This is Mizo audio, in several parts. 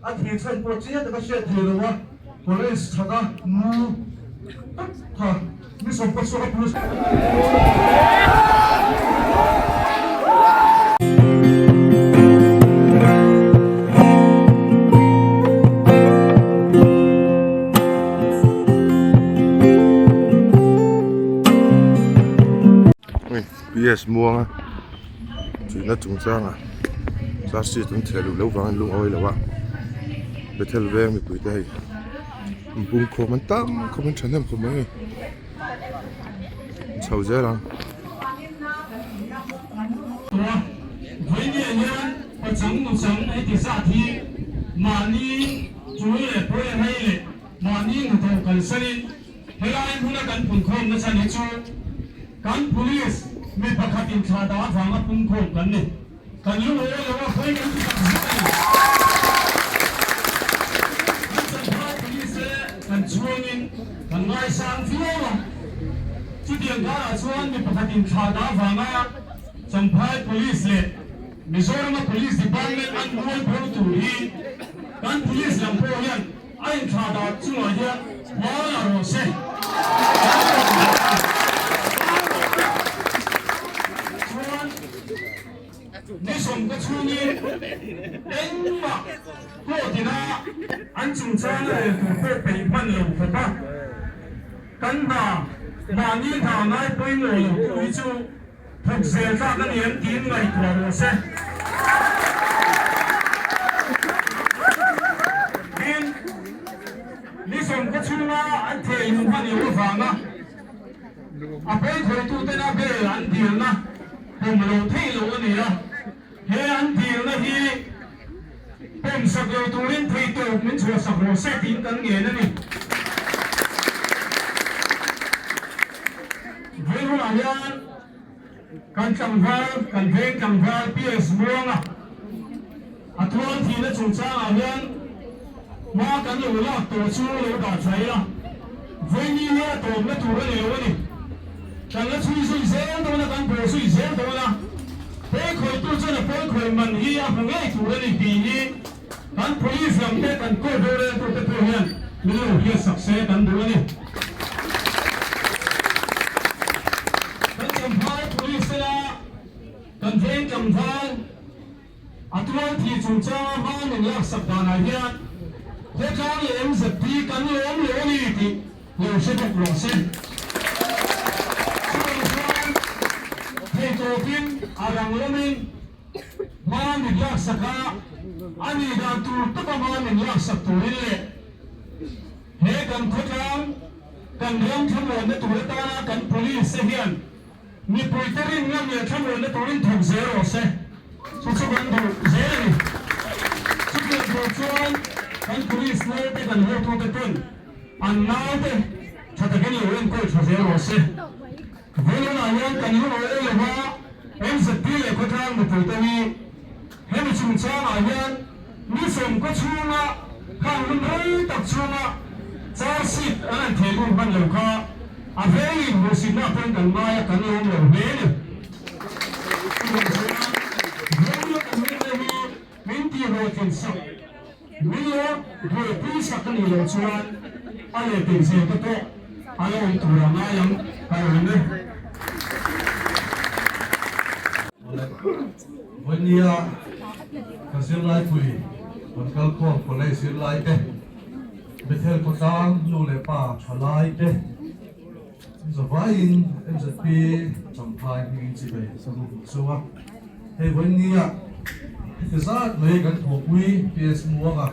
A thih chhan pawh chiang taka hriat thei lo a, college chhaka mu tak kha ni sawmkua chhuak a police. PS Muanga chuihna chungchangah charge sheet an chhiah luh loh vangin lungawi lo a Bethel veng mipui te hei inpum khawm an tam khawp an thahnem khawp mai a ni chho zel ang. Vawinia hian pachang nuchang heti zat hi mahni tul leh pawi rei leh mahni hnathawh kalsanin Helai hmuna kan punkhawm na chhan hi chu kan Police mi pakhat inthlah dah avanga punkhawm kan ni. Kan lungawi lo a, pawi kan ti tak zet a ni. Kan Champhai Police te kan chhuangin kan ngaisang viau a, chutiang karah chuan mi pakhat inthlah dah avanga Champhai Police leh Mizorama Police Department an mualpho tur hi kan Police lam pawh hian A inthlah dan chungah hian hma la rawh se. Chuan ni sawmte chhungin engmah court ina an chungchang a rel tur pawh peih hman lo khawp a, kan hna mahni hna ngai pawimawh lo tu hi chu Thawk zel tlak a ni em tiin ngaihtuah rawh se. Tin, ni sawmkhaw chhunga an thei luh hman loh avanga a pawikhawituten a bel an dilna pawm loh theih loh a ni a, he an dilna hi pawm sak lo turin theihtawp min chhuahsak rawh se tiin kan ngen a ni. Vei hunah hian kan tlangval, kan veng tlangval PS Muanga a tual thihna chungchangah hian hma kan lo lak tawh chu lo dah tha ila, Veini hi a tawpna tur a ni lo a ni. Kan la chhui zui zel dawn a, kan bawh zui zel dawn a, pawikhawihtu chuan a pawikhawih man hi a hmu ngei tur a ni tih hi Kan police lam te kan court roreltute pawh hian min lo hriatsak se kan duh a ni. Kan Champhai police tena kan veng tlangval a tual thi chungchanga hma min laksak danah hian khawtlang leh MZP kan lawm lo a ni tih lo hre bawk rawh se. Chuvang chuan theitawpin a rang lamin Hma min laksak a, a nih dan tur taka hma min laksak turin leh he kan khawtlang, kan ram thlamuanna tur atana kan Police te hian mipuite rin ngam leh thlamuanna turin thawk zel rawh se. Chu chu kan duh zel a ni. Chutiang tur chuan kan Police naute kan hotute pawn an naute tha takin lo enkawl tha zel rawh se. Vawiinah hian kan lu awl lo a, MZP leh khawtlang mipuite hi hemi chungchangah hian ni sawmkaw chhunga khang hun rei tak chhunga charge sheet an han theh lut hman lo kha a vengin hmuhsitna pawhin kan ngai a, kan lawm lo hle a ni. Chuvang chuan vawiina kan hun te hi min tihhlawhtlin sak. Milo buaipui sak a nih loh chuan a lehpek zel te pawh a la awm tur a ngai ang ka awm e. Awle, vawinia ka zirlaipui rawn kal khawm college zirlai te, Bethel khawtlang nu leh pa thalai te, zavaiin MZP Champhai hmingin chibei ka bu hmuh chu a. Hei vawinia heti zat mai kan thawhpui PS Muanga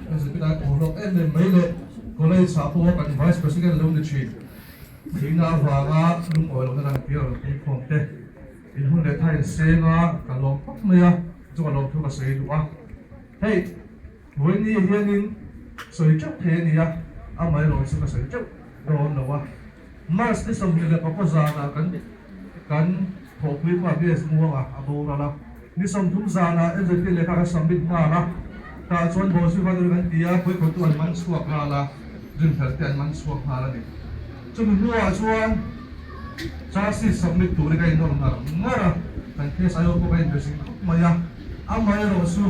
MZP tan thawh hlawk em em mai leh College ah pawha kan Vice President lo ni thin thihna avanga lungawi lohna lan tir a rawn pui khawm te in hun leh tha in seng a ka lawm khawp mai a chu ka lawmthu ka sawi duh a. Hei. Vawiini hianin sawi teuh thei a ni a, amaherawh chu ka sawi teuh dawn lo a. March ni 24 zanah kan kan thawhpui pa BS Muanga a boral a, ni 30 zanah MZP lehkha kan submit nghal a, tah chuan Bawlsui Vanur kan ti a, Puikhawtu an man chhuak nghal a, Rinhlelh te an man chhuak nghal a ni. Chumi hnuah chuan charge sheet submit turin ka inawr ngar ngar a, kan case aiawh pawh ka inbe zing khawp mai a, amaherawh chu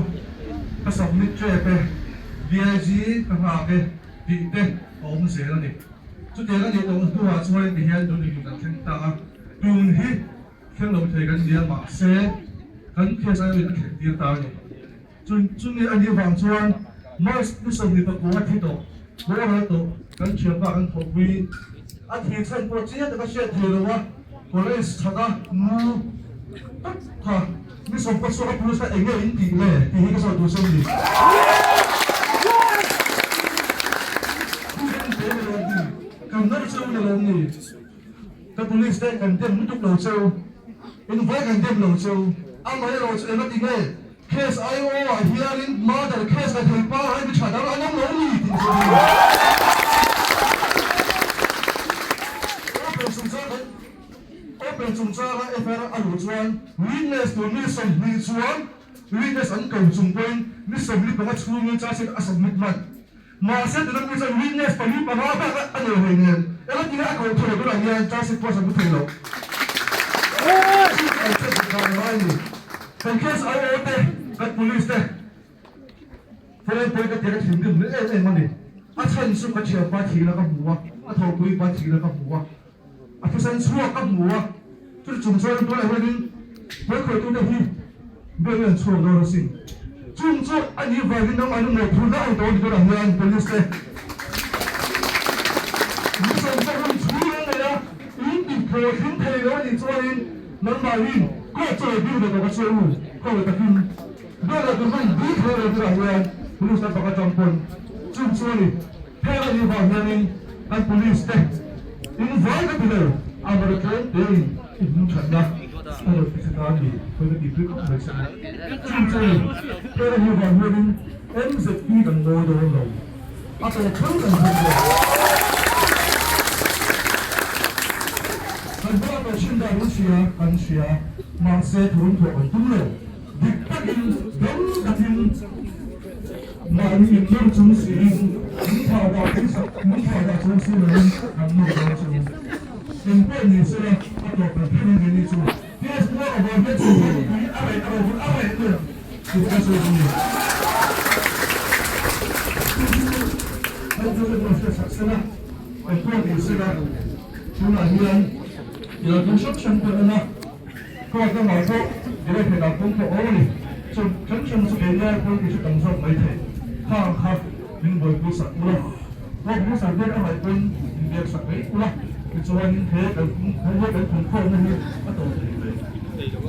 ka submit tep e. DIG ka nghak e tih te a awm zel a ni. Chutiang a nih tawh hnuah chuan tihian tun engkim kan thleng ta a, tun hi thleng lo thei kan nia mahse kan case aiawhin a thlen tir ta a ni. Chumi a nih vang chuan March ni 24 a thi tawh, boral tawh kan thianpa kan thawhpui a thi chhan pawh chiang taka hriat thei lo a, college chhaka nu tak kha ni sawmpa chhuak a police kha eng nge in tih le tih hi ka sawi tur che ni. Kan nawr cheu ni lo ni. Ka police te kan dem lutuk lo cheu, in vai kan dem lo cheu, amaherawh chu engati nge case IO ah hianin murder case ka thei pa hai mi tha dang an awm lo ni tih ka sawi a ni. Open chungchang kan Open chungchanga FIR a luh chuan witness tur mi 20 chuan witness an ko chung pawhin mi 45 chhungin charge sheet a submit hman. Mahse tuna mi chuan witness pali panga bak a nei hlei nen eng a tinge a koh thei lo tunah hian charge sheet pawh a samu thei lo. Chu kan check dik dan a ngai a ni. Kan case IO te, kan police te foreign pawi ka tia ka thinrim hle em em a ni. A chhan chu ka thianpa thihna ka hmu a, a thawhpuipa thihna ka hmu a, a thisen chhuak ka hmu a, chuti chung chuan tunah hianin pawikhawitute hi biakin an chhuak dawn asin. Chung chu a nih vangin nangmah nu mawhphurhna a ni tawh a ni tunah hian police te mission pawh hun chhung an nei a, in ti hlawhtling thei lo a nih chuanin nangmahin court chu lo dil ve tawh ka che u, khawi takin biak leh tur hman dil thei lo tunah hian police lam pakhat tang pawn chung chu a ni. Heng a nih vang hianin kan police te in vai ka ti lo, a mawra tlem tein i hming thatna a rawn ti che ta a ni, khawi ka tihpui khawp mai che u. Chung chu heng a nih vang hianin MZP kan ngawi dawn lo, a tawp thleng kan thleng dawn. Kan hma tawh chin dan in hria kan hria, mahse thurum thawh kan tum lo, dik takin dam takin. Mahni inlawm chung siin min thlah dah chung sak min thlah dah chung si loin kan nawr dawn chu. Eng pawh ni sela a tawp kan thleng ang ni chu. PS Muang a vawi hian chhung hian tui a reh a ro hun a reh nen tih ka sawi chu ni. Chu chu kan chu te pawh hriat sak sela eng pawh ni sela tunah hian ilo tum hrang hrang te awm a. Court lamah pawh direct hetah pawm pawh awm a ni. Chu hrang hrang chu keini ai pawn tih chu tam zawk mai thei. Khang kha min buaipui sak ula, court hmasa biak a ngaih pawn min biak sak mai ula, tichuanin he kan he kan phunkhawmna hi a tawp thei mai.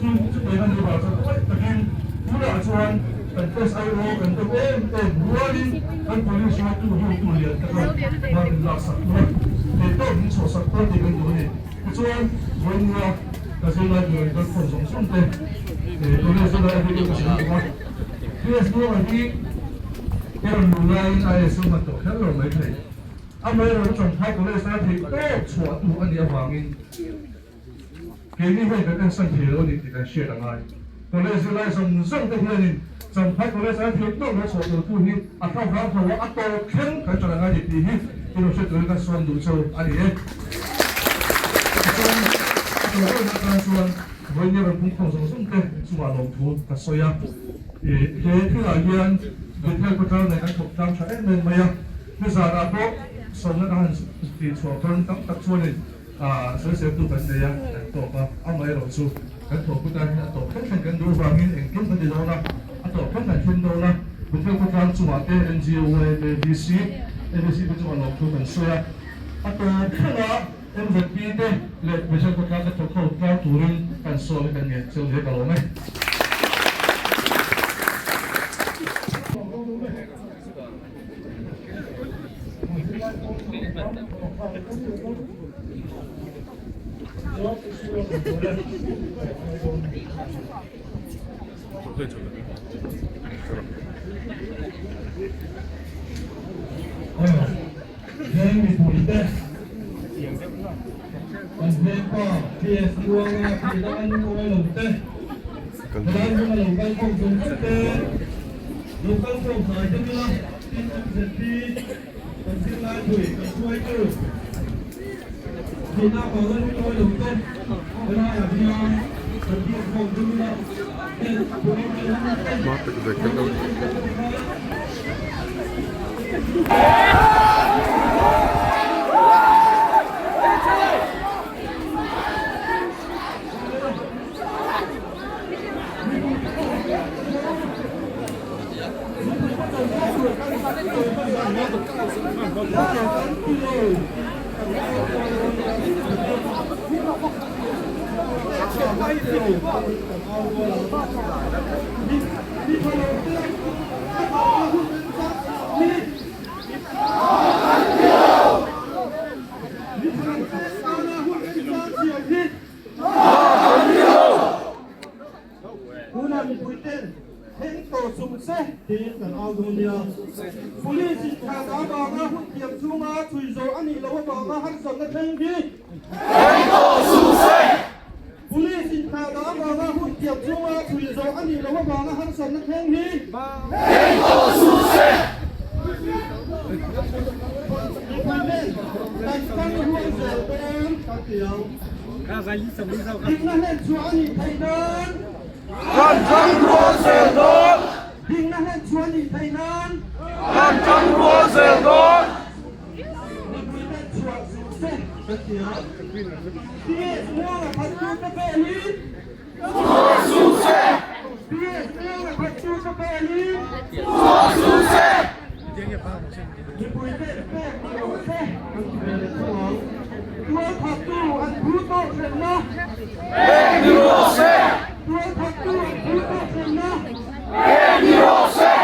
Chu chutiang a nih vang chuan awih takin tunah chuan kan SIO kan dawm em em rualin kan police hruaitu hotu lian te khan hma min lak sak ula, theihtawp min chhuah sak dawn tih kan duh a ni. Tichuan, vawinia ka zirlai tur in kal khawm zawng zawng te, college zirlai a video ka sawi bawk a, PS Muanga hi ka rawn luh laiin ISU hman tawh kher lo mai thei. Amaherawhchu Champhai College a theih tawp chhuah tu a nih avangin keini hian kan ensan thei lo a ni tih kan hriat a ngai. College zirlai zawng zawng te hianin Champhai College a theih tawp lo chhuah tur tu hi a thla vang tho a, a tawp thleng kan ṭan a ngai ni tih hi i rawn hriat turin kan sawm duh cheu a ni e. Tichuan, a tawp ber atan chuan vawiin rawn pungkhawm zawng zawng te chungah lawmthu ka sawi a. He thilah hian Bethel khawtlang nen kan thawk tlang tha em em mai a, nizanah pawh sawmna ka han tih chhuah pawn tam tak chuanin Sawiseltu kan nei a, kan tawp a, amaherawh chu kan thawhpui tan hian a tawp thleng thleng kan duh avangin engkim kan ti dawn a, a tawp thleng kan thleng dawn a, Bethel khawtlang chungah te NGO, YMA, VC, ABC te chungah lawmthu kan sawi a, a tawp thlenga MZP te leh Bethel khawtlang te thawk ho tlang turin kan sawi kan ngen cheu hle ka lawm e. Veng mipuite kan vengpa PS Muanga tihna an ngawi lo te, helai hmuna lo kal khawm zawng zawng te, lo kal khawm hnai deuh ila tin MZP kan zirlai pui kan hruaitu tihna vanga an ngawi lo te, helaiah hian kan biak khawm deuh ila tin Hma tak ve kher lo. Tunah mipui ten thleng tawh chung se tiin kan au dawn nia. Police in thla dah avanga hun thiam chhunga chhui zawh a nih loh avanga harsatna thleng hi thleng tawh suh se. Police in thla dah avanga hun thiam chhunga chhui zawh a nih loh avanga harsatna thleng hi thleng tawh suh se. Mipui ten kan tang rual zel dawn kan ti ang. Dikna hlen chhuah a nih theih nan. Kan tang rual zel dawn. Dikna hlen chhuah a nih theih nan. Kan tang rual zel dawn. Mipui ten chhuah suh se kan ti a. PS Muanga thattu ka vel hi. Chhuah suh se. PS Muanga thattu ka vel hi. Chhuah suh se. Mipui ten pek ni rawh se kan ti ve leh tho ang. Tualthattu an phu tawh hremna. Pek ni rawh se. Tualthattu an phu tawh hremna. Pek ni rawh se.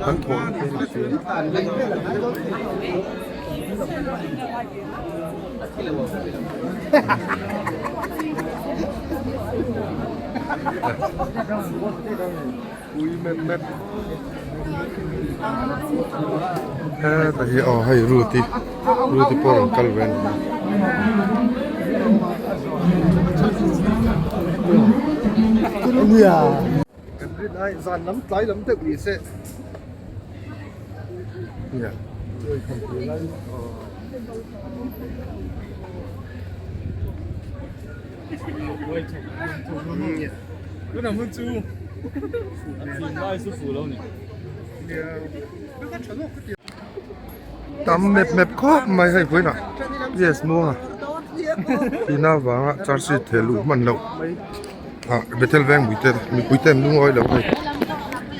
Kan thawh na te ni se. Heta hi aw hei Ruth-i Ruth-i pawh rawn kal ve a ni. Kan rin ai zan lam tlai lam deuh ni se nia Tam mep mep khawp mai hei vawiinah PS Muanga tina vanga charge sheet theh luh hman loh ah Bethel veng mipui te mipui te an lungawi lo hei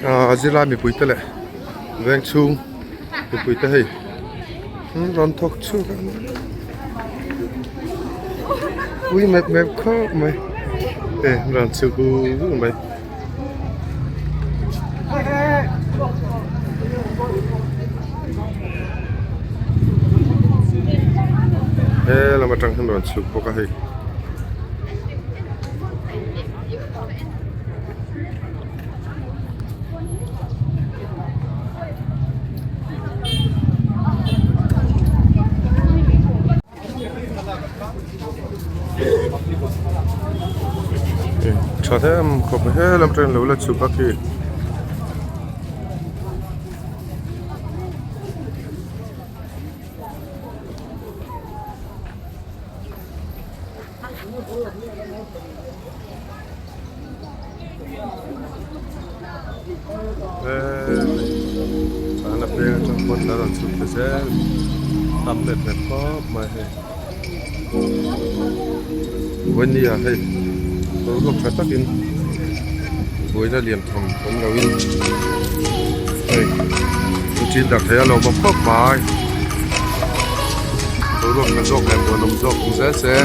ah zirlai mipui te leh veng chhung mipui te hei rawn thawk chhuak a pui mep mep khawp mai e rawn chhuk hu mai. He lam atang hian rawn chhuk bawk a hei. Tha em khawp he lam atangin lo la chhuk a khi. Chana peng atang pawn la rawn chhuk ta zel tam leh hmel khawp mai hei vawinia hei boruak tha takin buaina lian tham awm loin hei chin darh thei a lo bawk khawp mai boruak tha zawk leh muanawm zawk awm zel se.